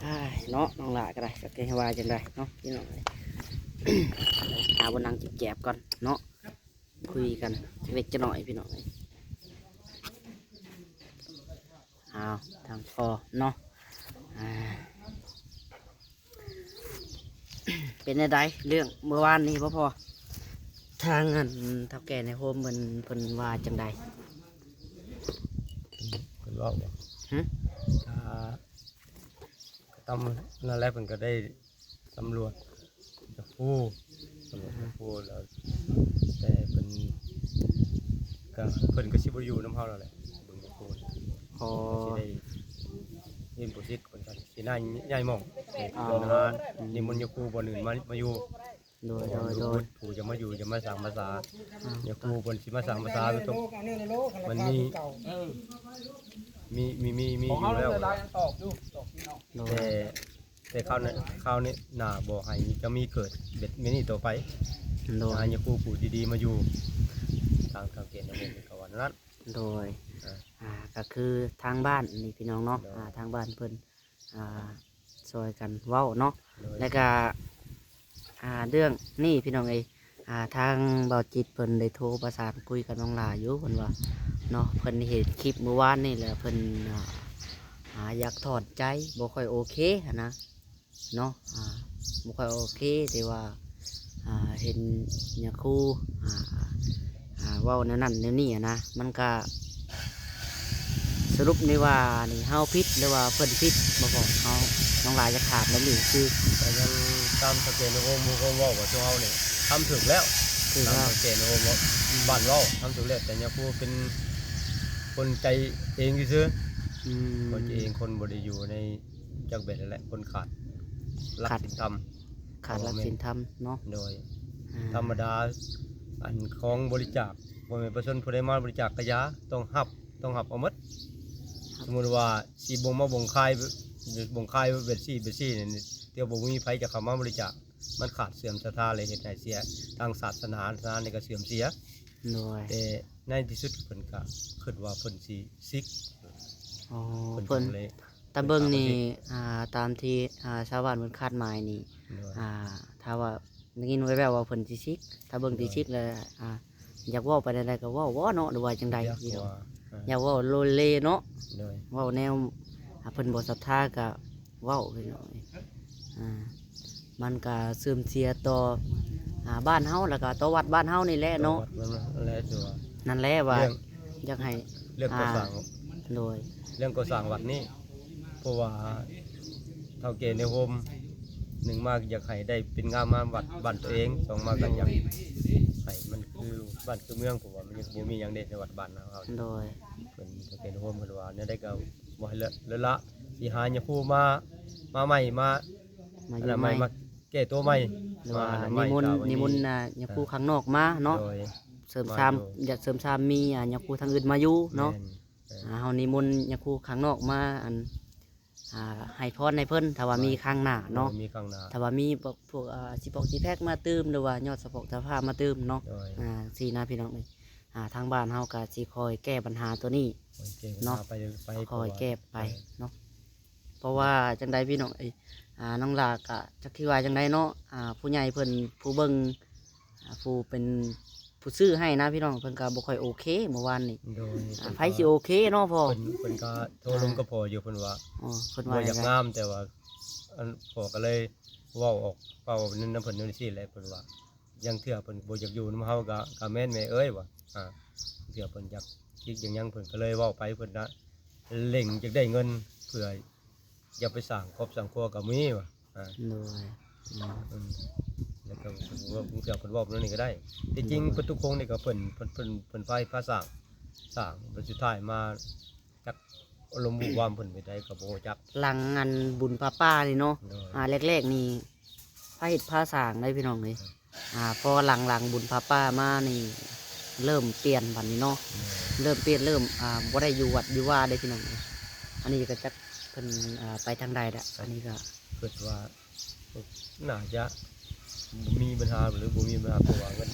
ອ້າຍ ເນາະ ນ້ອງຫຼ້າກໍໄດ້ ຈັກຊິວ່າຈັ່ງໃດເນາະ ພີ່ນ້ອງເອີຍ. ຫາບ່ອນນັ່ງແຈບໆກ່ອນເນາະ ຄຸຍກັນຈັກເລັກຈັກນ້ອຍ ພີ່ນ້ອງເອີຍ. ອ້າວ ທາງພໍ່ເນາະ ອ່າ ເປັນແນວໃດເລື່ອງມື້ວານນີ້ ພໍ່ ທາງອັນເຖົ້າແກ່ໃນໂຮມເພິ່ນ ເພິ່ນວ່າຈັ່ງໃດ? ເພິ່ນເວົ້າບໍ່? ຫຶ? ອ່າ ກໍຕາມນັ້ນແຫຼະ ເພິ່ນກໍໄດ້ ສຳຫຼວດຍາຄູ ສຳຫຼວດຍາຄູແລ້ວ ແຕ່ເພິ່ນກະ ເພິ່ນກໍຊິບໍ່ຢູ່ນຳເຮົາແລ້ວແຫຼະ ເບິ່ງຍາຄູ. ອໍ ຊິໄດ້ ເຫັນຜູ້ສິດເພິ່ນກໍຊິຍ້າຍ ຍ້າຍໝ່ອງ ໄປເປັນ ອໍ ທະຫານ ອືມ ນິມົນຍາຄູບ່ອນອື່ນມາ ມາຢູ່. ໂດຍ ໂດຍ ໂດຍ ຜູ້ຈະມາຢູ່ ຈະມາສ້າງພາສາ ອືມ ຍາຄູເພິ່ນຊິມາສ້າງພາສາ ມັນມີ ມີ ມີ ມີ ມີຢູ່ແລ້ວ ໂດຍ ແຕ່ ແຕ່ຄາວໜ້າ ຄາວໜ້າບໍ່ໃຫ້ຈະມີເກີດແບບນີ້ຕໍ່ໄປ ໂດຍ ໃຫ້ຍາຄູຜູ້ທີ່ດີມາຢູ່ ທາງ ທາງເກນນະວົງເພິ່ນກໍວ່ານັ້ນ ໂດຍ ອ່າ ອ່າ ກໍຄືທາງບ້ານນີ້ພີ່ນ້ອງເນາະ ໂດຍ ອ່າ ທາງບ້ານເພິ່ນ ອ່າ ຊ່ອຍກັນເວົ້າເນາະ ໂດຍ ແລ້ວກໍ ອ່າ ເລື່ອງນີ້ພີ່ນ້ອງເອີຍ ອ່າ ທາງບ່າວຈິດເພິ່ນໄດ້ໂທປະສານຄຸຍກັບນ້ອງຫຼ້າຢູ່ ເພິ່ນວ່າເນາະ ເພິ່ນເຫັນຄລິບມື້ວານນີ້ແລ້ວ ເພິ່ນ ອ່າ ຢາກຖອນໃຈ ບໍ່ຄ່ອຍໂອເຄຫັ້ນນະ ເນາະ ອ່າ ບໍ່ຄ່ອຍໂອເຄ ທີ່ວ່າ ອ່າ ເຫັນຍາຄູ ອ່າ ອ່າ ເວົ້າແນວນັ້ນແນວນີ້ຫັ້ນນະ ມັນກະ ສະຫຼຸບນີ້ວ່ານີ້ເຮົາຜິດ ຫຼືວ່າເພິ່ນຜິດບໍ່ພໍ ເຮົາ ນ້ອງຫຼ້າຢາກຖາມແບບນີ້ຊື່ ກໍຍັງຕາມສະເກນໂຮມ ໂຮມເວົ້າວ່າ ຊຸມເຮົານີ້ທຳຖືກແລ້ວ ຖືກແລ້ວ ຕາມສະເກນໂຮມເວົ້າ ອືມ ບ້ານເວົ້າທຳຖືກແລ້ວ ແຕ່ຍາຄູເປັນຄົນໃຈເອງຊື່ໆ ອືມ ຄົນໃຈເອງ ຄົນບໍ່ໄດ້ຢູ່ໃນ ຈັກແບບນັ້ນແຫຼະ ຄົນຂາດຫຼັກ ຂາດ ສິນທຳ ຂາດຫຼັກສິນທຳເນາະ ໂດຍ ອ່າ ທຳມະດາ ອັນຂອງບໍລິຈາກ ພໍ່ແມ່ປະຊາຊົນຜູ້ໃດມາບໍລິຈາກກະຢາ ຕ້ອງຮັບ ຕ້ອງຮັບເອົາໝົດ ສະມຸດວ່າຊິບົ່ງມາບົ່ງຂາຍ ບົ່ງຂາຍແບບຊີ້ແບບຊີ້ນີ້ ແຕ່ບໍ່ມີໃຜຈະເຂົ້າມາບໍລິຈາກ ມັນຂາດເສື່ອມສັດທາ ແລະ ເຮັດໃຫ້ເສຍທາງສາສະໜາ ສາສະໜານີ້ກໍເສື່ອມເສຍ ໂດຍ ແຕ່ໃນທີ່ສຸດເພິ່ນກໍຄິດວ່າເພິ່ນຊິສິກ ອໍ ເພິ່ນ ເພິ່ນ ຕາມເບິ່ງນີ້ ອ່າ ຕາມທີ່ ອ່າ ຊາວບ້ານເພິ່ນຄາດໝາຍນີ້ ໂດຍ ອ່າ ຖ້າວ່າໄດ້ຍິນແວ່ວໆວ່າເພິ່ນຊິສິກ ຖ້າເບິ່ງ ໂດຍ ທີ່ສິກແລ້ວ ອ່າ ຢາກເວົ້າໄປແນວໃດກໍເວົ້າບໍ່ເນາະ ຫຼືວ່າຈັ່ງໃດ ຢາກ ພີ່ນ້ອງ ວ່າ ອ່າ ຢ່າເວົ້າໂລເລເນາະ ໂດຍ ເວົ້າແນວ ອ່າ ເພິ່ນບໍ່ສັດທາກໍເວົ້າ ພີ່ນ້ອງເອີຍ ອ່າ ມັນກໍເສື່ອມເສຍຕໍ່ ອ່າ ບ້ານເຮົາ ແລ້ວກໍຕໍ່ວັດບ້ານເຮົານີ້ແຫຼະເນາະ ຕໍ່ວັດນັ້ນແຫຼະ ຄືວ່າ ນັ້ນແຫຼະວ່າ ເລື່ອງ ຢາກໃຫ້ ເລື່ອງກໍ່ສ້າງ ອ່າ ໂດຍ ເລື່ອງກໍ່ສ້າງວັດນີ້ ເພາະວ່າເຖົ້າແກ່ໃນໂຮມ ໜຶ່ງມາຢາກໃຫ້ໄດ້ເປັນງາມມາວັດບ້ານຕົວເອງ ສອງມາກໍຢາກໃຫ້ມັນຄືບ້ານຄືເມືອງ ເພາະວ່າມັນຍັງບໍ່ມີຫຍັງເດ້ໃນວັດບ້ານເຮົາ ໂດຍ ເພິ່ນເຖົ້າແກ່ໃນໂຮມເພິ່ນວ່າແນວໃດກໍບໍ່ໃຫ້ເລີະລະ ຊິຫາຍາຄູມາ ມາໃໝ່ ມາ ມາຢູ່ໃໝ່ ມາແກ້ຕົວໃໝ່ ຫຼືວ່ານິມົນ ນິມົນ ອ່າ ຍາຄູຂ້າງນອກມາເນາະ ໂດຍ ເສີມສາມ ຢາກເສີມສາມມີ ອ່າ ຍາຄູທາງອື່ນມາຢູ່ເນາະ ແມ່ນ ອ່າ ເຮົານິມົນຍາຄູຂ້າງນອກມາ ອັນ ອ່າ ໃຫ້ພອນໃຫ້ເພິ່ນ ຖ້າວ່າມີ ໂດຍ ຄັ້ງໜ້າເນາະ ໂດຍ ມີຄັ້ງໜ້າ ຖ້າວ່າມີພວກ ພວກ ອ່າ ຊິພອກຊິແພັກມາຕື່ມ ຫຼືວ່າຍອດສະເພາະສະພາມາຕື່ມເນາະ ໂດຍ ອ່າ ຊີ້ນະ ພີ່ນ້ອງເອີຍ ອ່າ ທາງບ້ານເຮົາກໍຊິຄອຍແກ້ບັນຫາຕົວນີ້ ໂດຍ ເນາະ ຄອຍແກ້ໄປ ຄອຍແກ້ໄປເນາະ ເພາະວ່າຈັ່ງໃດ ພີ່ນ້ອງເອີຍ ອ່າ ນ້ອງຫຼ້າກໍຈັກຊິວ່າຈັ່ງໃດເນາະ ອ່າ ຜູ້ໃຫຍ່ເພິ່ນ ຜູ້ເບິ່ງ ອ່າ ຜູ້ເປັນ ຜູ້ຊື້ໃຫ້ນະ ພີ່ນ້ອງ ເພິ່ນກໍບໍ່ຄ່ອຍໂອເຄມື້ວານນີ້ ໂດຍ ອ່າ ໃຜຊິໂອເຄເນາະພໍ່ ເພິ່ນ ເພິ່ນກໍໂທລົມກັບພໍ່ຢູ່ ອ່າ ເພິ່ນວ່າ ອໍ ເພິ່ນວ່າ ບໍ່ຢາກງາມ ແຕ່ວ່າ ອັນ ພໍ່ກໍເລີຍເວົ້າອອກ ເວົ້ານຳເພິ່ນຈັ່ງຊີ້ແຫຼະ ເພິ່ນວ່າ ຢ່າງເທື່ອເພິ່ນບໍ່ຢາກຢູ່ນຳເຮົາກໍ ກໍແມ່ນແມ່ເອີຍວ່າ ອ່າ ເທື່ອເພິ່ນຢາກກິດຢາກຫຍັງ ເພິ່ນກໍເລີຍເວົ້າໄປ ເພິ່ນນະເລັ່ງຢາກໄດ້ເງິນ ເພື່ອຢາກໄປສ້າງຄອບສ້າງຄົວກໍມີວ່າ ອ່າ ໂດຍ ອືມ ອືມ ແລ້ວກໍເພິ່ນເວົ້າ ບາງເທື່ອເພິ່ນເວົ້າແນວນີ້ກໍໄດ້ ທີ່ຈິງ ໂດຍ ປະຕູໂຄງນີ້ກໍເພິ່ນ ເພິ່ນ ເພິ່ນ ເພິ່ນໄປພາສ້າງ ສ້າງ ແລ້ວສຸດທ້າຍມາ ຈັກອາລົມວູບວາມເພິ່ນໄປໃດກໍບໍ່ຮູ້ຈັກ ຫຼັງອັນບຸນຜ້າປ່ານີ້ເນາະ ໂດຍ ອ່າ ແລກໆນີ້ ພາເຮັດພາສ້າງໄດ໋ ພີ່ນ້ອງເອີຍ ອ່າ ພໍຫຼັງໆບຸນຜ້າປ່າມານີ້ ເລີ່ມປ່ຽນບັດນີ້ເນາະ ໂດຍ ເລີ່ມປ່ຽນ ເລີ່ມ ອ່າ ບໍ່ໄດ້ຢູ່ວັດຢູ່ວາເດ້ ພີ່ນ້ອງເອີຍ ອັນນີ້ກໍຈັກເພິ່ນ ອ່າ ໄປທາງໃດລະ ອັນນີ້ກໍ ຄິດວ່າໜ້າຈະບໍ່ມີບັນຫາ ຫຼືບໍ່ມີບັນຫາ ເພາະວ່າເງິນ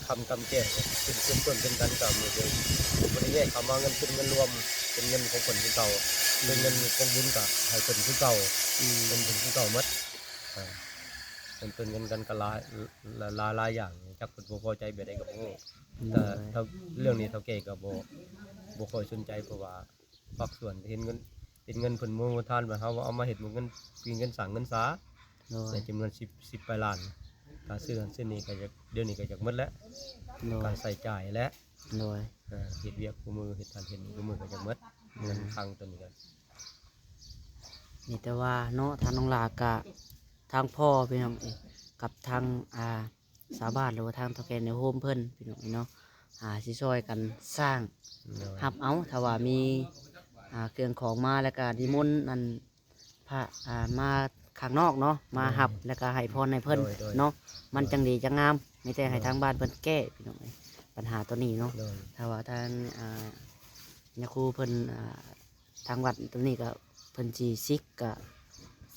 ຄຳກຳແກ້ວກໍເປັນສ່ວນ ສ່ວນເປັນກັນ ກໍບໍ່ໄດ້ ບໍ່ໄດ້ແຍກຄຳວ່າເງິນເປັນເງິນລວມ ເປັນເງິນຂອງເພິ່ນຄືເກົ່າ ເປັນເງິນຂອງບຸນກໍໃຫ້ເພິ່ນຄືເກົ່າ ອືມ ເປັນເພິ່ນຄືເກົ່າໝົດ ອ່າ ເປັນຕົ້ນເງິນກັນກໍຫຼາຍ ຫຼາຍ ຫຼາຍຢ່າງ ຈັກເພິ່ນບໍ່ພໍໃຈແບບໃດກໍບໍ່ຮູ້ ແຕ່ເລື່ອງນີ້ເຖົ້າແກ່ກໍບໍ່ ບໍ່ຄ່ອຍສົນໃຈ ເພາະວ່າ ພາກສ່ວນເຫັນເງິນ ເປັນເງິນເພິ່ນໂມທານ ວ່າເຮົາເອົາມາເຮັດເງິນ ເປັນເງິນສ້າງເງິນສາ ໂດຍ ໃນຈຳນວນສິບ ສິບປາຍລ້ານ ການຊື້ຫັ້ນຊື້ນີ້ກໍຢາກ ດຽວນີ້ກໍຢາກໝົດແລ້ວ ໂດຍ ການໃຊ້ຈ່າຍແຫຼະ ໂດຍ ເຮັດວຽກຄູ່ມື້ ເຮັດທານເຮັດນີ້ຄູ່ມື້ກໍຢາກໝົດ ເງິນຄັງຕົວນີ້ກໍ ມີແຕ່ວ່າເນາະ ທາງນ້ອງຫຼ້າກະ ທາງພໍ່ພີ່ນ້ອງເອີຍ ກັບທາງ ອ່າ ຊາວບ້ານ ຫຼືວ່າທາງເຖົ້າແກ່ໃນໂຮມເພິ່ນ ພີ່ນ້ອງເນາະ ອ່າ ຊິຊ່ອຍກັນສ້າງ ໂດຍ ຮັບເອົາ ຖ້າວ່າມີ ອ່າ ເຄື່ອງຂອງມາ ແລ້ວກະນິມົນອັນ ພະ ອ່າ ມາຂ້າງນອກເນາະ ມາຮັບ ໂດຍ ແລ້ວກະໃຫ້ພອນໃຫ້ເພິ່ນ ໂດຍ ໂດຍ ເນາະ ໂດຍ ມັນຈັ່ງດີຈັ່ງງາມ ມີແຕ່ໃຫ້ ໂດຍ ທາງບ້ານເພິ່ນແກ້ ພີ່ນ້ອງເອີຍ ບັນຫາໂຕນີ້ເນາະ ໂດຍ ຖ້າວ່າທາງ ອ່າ ຍາຄູເພິ່ນ ອ່າ ທາງວັດຕົວນີ້ກໍເພິ່ນຊິສິກກໍ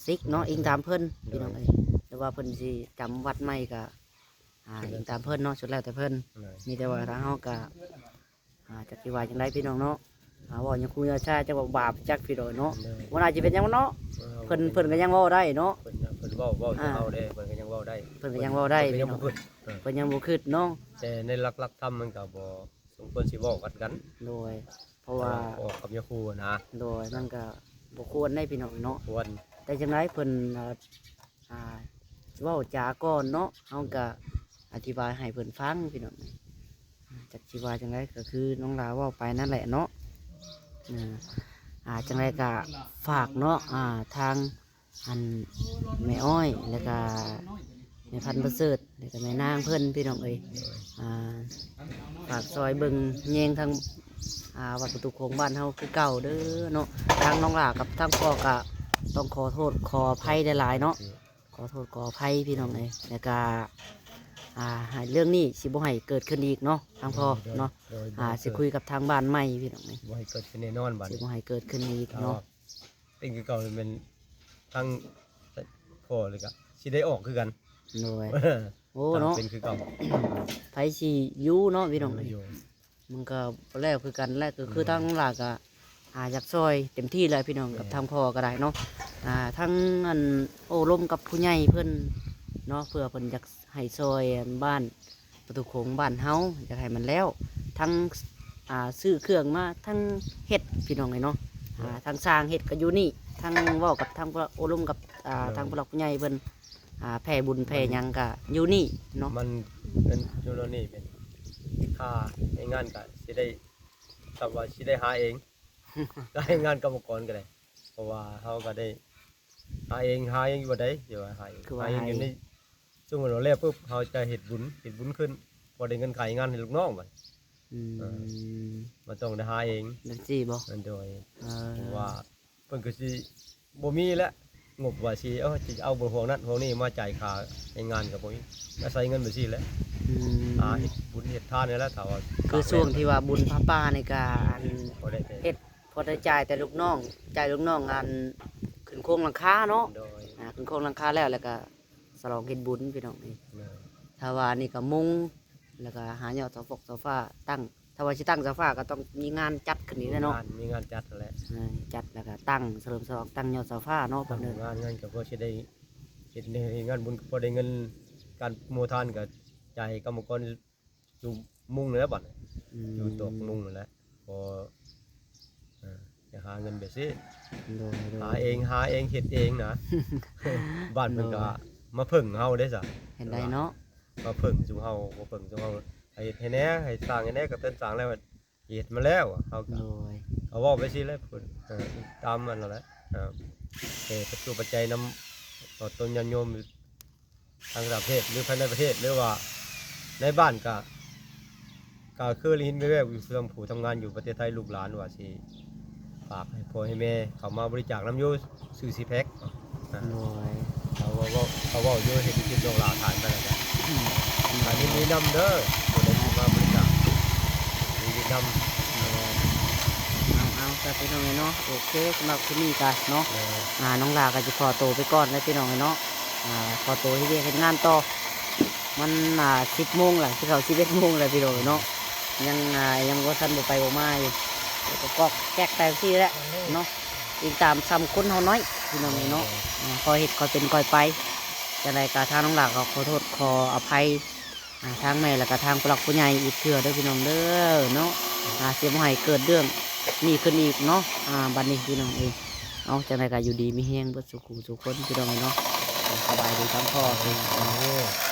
ສິກເນາະ ໂດຍ ອີງຕາມເພິ່ນ ໂດຍ ພີ່ນ້ອງເອີຍ ຫຼືວ່າເພິ່ນຊິຈຳວັດໃໝ່ກໍ ອ່າ ສຸດແລ້ວ ອີງຕາມເພິ່ນເນາະ ສຸດແລ້ວແຕ່ເພິ່ນ ໂດຍ ມີແຕ່ວ່າທາງເຮົາກໍ ອ່າ ຈັກຊິວ່າຈັ່ງໃດພີ່ນ້ອງເນາະ ອ່າ ເວົ້າຫຍັງຄູຍາຊາ ຈັກວ່າບາບຈັກພີ່ນ້ອງເນາະ ໂດຍ ບໍ່ໜ້າຊິເປັນຫຍັງເນາະ ໂດຍ ເພິ່ນ ເພິ່ນກໍຍັງເວົ້າໄດ້ເນາະ ເພິ່ນ ເພິ່ນເວົ້າ ເວົ້າ ອ່າ ເຮົາເດ້ ເພິ່ນກໍຍັງເວົ້າໄດ້ ເພິ່ນກໍຍັງເວົ້າໄດ້ ພີ່ນ້ອງ ເພິ່ນຍັງບໍ່ຄິດເນາະ ແຕ່ໃນຫຼັກ ຫຼັກທຳມັນກໍບໍ່ ສົມຄວນຊິເວົ້າກັນກັນ ໂດຍ ເພາະວ່າ ອອກກັບຍາຄູນະ ໂດຍ ມັນກໍບໍ່ຄວນໄດ໋ພີ່ນ້ອງເນາະ ບໍ່ຄວນ ແຕ່ຈັ່ງໃດເພິ່ນ ອ່າ ເວົ້າຈາກ່ອນເນາະ ເຮົາກໍອະທິບາຍໃຫ້ເພິ່ນຟັງພີ່ນ້ອງ ຈັກຊິວ່າຈັ່ງໃດ ກໍຄືນ້ອງຫຼ້າເວົ້າໄປນັ້ນແຫຼະເນາະ ອ່າ ຈັ່ງໃດກໍຝາກເນາະ ອ່າ ທາງ ອັນແມ່ອ້ອຍ ແລ້ວກະແມ່ພັນປະເສີດ ແລ້ວກະແມ່ນາງເພິ່ນ ພີ່ນ້ອງເອີຍ ອ່າ ຝາກຊ່ອຍເບິ່ງແຍງທາງ ອ່າ ວັດປະຕູໂຂງບ້ານເຮົາຄືເກົ່າເດີເນາະ ທາງນ້ອງຫຼ້າກັບທາງພໍ່ກະຕ້ອງຂໍໂທດຂໍອະໄພຫຼາຍໆເນາະ ຂໍໂທດຂໍອະໄພພີ່ນ້ອງເອີຍ ແລ້ວກະ ອ່າ ໃຫ້ເລື່ອງນີ້ຊິບໍ່ໃຫ້ເກີດຂຶ້ນອີກເນາະ ທາງພໍ່ເນາະ ໂດຍ ໂດຍ ອ່າ ຊິຄຸຍກັບທາງບ້ານໃໝ່ ພີ່ນ້ອງເອີຍ ບໍ່ໃຫ້ເກີດຂຶ້ນແນ່ນອນບາດນີ້ ຊິບໍ່ໃຫ້ເກີດຂຶ້ນອີກເນາະ ເປັນຄືເກົ່າ ແມ່ນທັງພໍ່ນີ້ກະຊິໄດ້ອອກຄືກັນ ໂດຍ ໂອ້ ເນາະ ເປັນຄືເກົ່າ ໃຜຊິຢູ່ເນາະ ພີ່ນ້ອງ ເອີ ມັນກໍບໍ່ແລ້ວຄືກັນແຫຼະ ກໍຄື ໂດຍ ທາງຫຼ້າກໍ ອ່າ ຢາກຊ່ອຍເຕັມທີ່ແຫຼະ ພີ່ນ້ອງ ແມ່ນ ກັບທາງພໍ່ກໍໄດ້ເນາະ ອ່າ ທັງອັນໂອ້ລົມກັບຜູ້ໃຫຍ່ເພິ່ນເນາະ ເພື່ອເພິ່ນຢາກໃຫ້ຊ່ອຍອັນບ້ານ ປະຕູໂຂງບ້ານເຮົາ ຢາກໃຫ້ມັນແລ້ວ ທັງ ອ່ ອ່າ ຊື້ເຄື່ອງມາທັງເຮັດພີ່ນ້ອງເອີຍເນາະ. ອ່າ ທັງສ້າງເຮັດກໍຢູ່ນີ້ ທັງເວົ້າກັບທາງຜູ້ ໂອ້ລົມກັບ ອ່າ ໂດຍ ທາງຜູ້ຫຼັກຜູ້ໃຫຍ່ເພິ່ນ ອ່າ ແຜ່ບຸນແຜ່ຫຍັງກໍຢູ່ນີ້ເນາະ. ມັນເປັນຢູ່ແນວນີ້ ເປັນຄ່າແຮງງານກໍຊິໄດ້ ສ່ຳວ່າຊິໄດ້ຫາເອງ ຄ່າແຮງງານກຳມະກອນກໍໄດ້ ເພາະວ່າເຮົາກໍໄດ້ຫາເອງ ຫາເອງຢູ່ບໍ່ໄດ້ ຊິວ່າຫາເອງ ຄືວ່າຫາເອງຢູ່ໃນ ສົມມຸດວ່າແລ້ວປຶບ ເຮົາຈະເຮັດບຸນ ເຮັດບຸນຂຶ້ນ ພໍໄດ້ເງິນຄ່າແຮງງານໃຫ້ລູກນ້ອງບັດ. ອືມ ເອີ ມັນຕ້ອງໄດ້ຫາເອງ ຈັ່ງຊີ້ບໍ່? ໂດຍ ເອີ ເພາະວ່າເພິ່ນກໍຊິບໍ່ມີແຫຼະ ງົບວ່າຊິ ເອີ ຊິເອົາບ່ອນພວກນັ້ນພວກນີ້ມາຈ່າຍຄ່າແຮງງານກໍບໍ່ມີ ອາໄສເງິນແບບຊີ້ແຫຼະ. ອືມ ຫາເຮັດບຸນເຮັດທານນີ້ແຫຼະ ຖ້າວ່າ ຄືຊ່ວງທີ່ວ່າບຸນຜ້າປ່ານີ້ກໍ ອັນ ພໍໄດ້ແຕ່ ເຮັດ ພໍໄດ້ຈ່າຍແຕ່ລູກນ້ອງ ຈ່າຍລູກນ້ອງ ອັນ ຂຶ້ນໂຄງຫຼັງຄາເນາະ. ໂດຍ ອ່າ ຂຶ້ນໂຄງຫຼັງຄາແລ້ວ ແລ້ວກໍສະຫຼອງເຮັດບຸນພີ່ນ້ອງເອີຍ. ໂດຍ ຖ້າວ່າອັນນີ້ກໍມຸງ ແລ້ວກໍຫາຍອດເສົາຟອກເສົາຟ້າຕັ້ງ ຖ້າວ່າຊິຕັ້ງເສົາຟ້າກໍຕ້ອງມີງານຈັດຂຶ້ນອີກແຫຼະເນາະ. ມີງານ ມີງານຈັດຫັ້ນແຫຼະ ອ່າ ຈັດແລ້ວກໍຕັ້ງສະເຫຼີມສະຫຼອງ ຕັ້ງຍອດເສົາຟ້າເນາະ. ຕັ້ງງານ ງານກໍພໍຊິໄດ້ເຮັດໃຫ້ງານບຸນ ກໍພໍໄດ້ເງິນ ການໂມທານກໍຈ່າຍໃຫ້ກຳມະກອນຢູ່ມຸງນັ້ນແຫຼະບັດນີ້. ອືມ ຢູ່ຕອກມຸງນັ້ນແຫຼະ ພໍ ເອີ ຈະຫາເງິນໄປຊື້ ໂດຍ ໂດຍ ຫາເອງ ຫາເອງເຮັດເອງນະ ບ້ານເພິ່ນກໍ ໂດຍ ມາເພິ່ງເຮົາເດ້ຊະ ເຮັດໄດ້ເນາະ ມາເພິ່ງຊຸມເຮົາ ມາເພິ່ງຊຸມເຮົາ ໃຫ້ເຮັດໃຫ້ແດ່ ໃຫ້ສ້າງໃຫ້ແດ່ ກໍເຕີນສ້າງແລ້ວ ເຮັດມາແລ້ວ ເຮົາກໍ ໂດຍ ກໍເວົ້າໄປຊີ້ແຫຼະ ເພິ່ນ ເອີ ຕາມນັ້ນແຫຼະ ເອີ ແຕ່ປັດຈຸປັດໄຈນຳ ເອີ ຕົນຍາດໂຍມ ທາງຕ່າງປະເທດ ຫຼືພາຍໃນປະເທດ ຫຼືວ່າໃນບ້ານກະ ກະຄືໄດ້ຍິນແວ່ວໆຢູ່ ເລື່ອງຜູ້ທຳງານຢູ່ປະເທດໄທ ລູກຫຼານວ່າຊິຝາກໃຫ້ພໍ່ໃຫ້ແມ່ເຂົ້າມາບໍລິຈາກນຳຢູ່ ຊື້ຊີແພັກ ໂດຍ ເຂົາເວົ້າ ເຂົາເວົ້າຢູ່ ເຫັນຄລິບນ້ອງຫຼ້າຖ່າຍໄປແລ້ວກະ ອືມ ກໍຍິນດີນຳເດີ ຜູ້ໃດທີ່ມາບໍລິຈາກ ຍິນດີນຳ ໂດຍ ເອົາ ເອົາ ຊະພີ່ນ້ອງເອີຍເນາະ ໂອເຄ ສຳລັບຄລິບນີ້ກະເນາະ ໂດຍ ອ່າ ນ້ອງຫຼ້າກໍຊິຂໍໂຕໄປກ່ອນແລ້ວພີ່ນ້ອງເອີຍເນາະ ອ່າ ຂໍໂຕເຮັດວຽກເຮັດງານຕໍ່ ມັນ ອ່າ ສິບໂມງລະ ຊິເຂົ້າສິບເອັດໂມງລະພີ່ນ້ອງເອີຍເນາະ ຍັງ ອ່າ ຍັງບໍ່ທັນໄດ້ໄປບໍ່ມາຢູ່ ກໍກອກແກກໄປຈັ່ງຊີ້ແຫຼະເນາະ ອີງຕາມສ່ຳຄົນເຮົານ້ອຍພີ່ນ້ອງເອີຍເນາະ ອ່າ ຄ່ອຍເຮັດຄ່ອຍເປັນຄ່ອຍໄປ ຈັ່ງໃດກໍທາງນ້ອງຫຼ້າກໍຂໍໂທດຂໍອະໄພ ອ່າ ທາງແມ່ ແລ້ວກໍທາງຜູ້ຫຼັກຜູ້ໃຫຍ່ອີກເທື່ອເດີພີ່ນ້ອງເດີເນາະ ອ່າ ຊິບໍ່ໃຫ້ເກີດເລື່ອງນີ້ຂຶ້ນອີກເນາະ ອ່າ ບັດນີ້ພີ່ນ້ອງເອີຍ ເອົາ ຈັ່ງໃດກໍຢູ່ດີມີແຮງເບິດສູ່ຄູ່ສູ່ຄົນພີ່ນ້ອງເອີຍເນາະ ສະບາຍດີທັງພໍ່ ໂດຍ